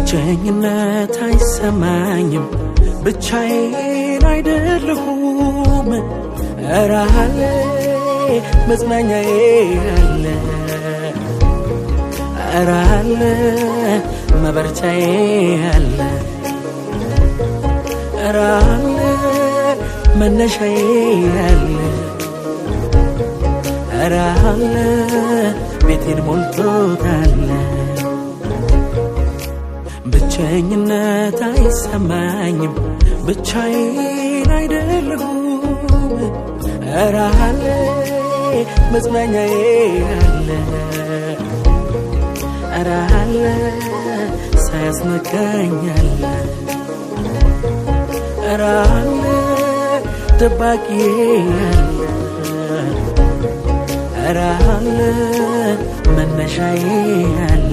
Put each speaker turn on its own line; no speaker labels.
ብቸኝነት አይሰማኝም፣ ብቻዬን አይደለሁም። ኧረ አለ መጽናኛዬ አለ፣ ኧረ አለ መበርቻዬ አለ፣ ኧረ አለ መነሻዬ አለ፣ ኧረ አለ ቤቴን ሞልቶታል። ብቸኝነት አይሰማኝም፣ ብቻዬን አይደለሁም። ኧረ አለ መጽናኛዬ አለ፣ ኧረ አለ ሳያስነካኝ አለ፣ ኧረ አለ ጠባቂዬ አለ፣ ኧረ አለ መነሻዬ አለ።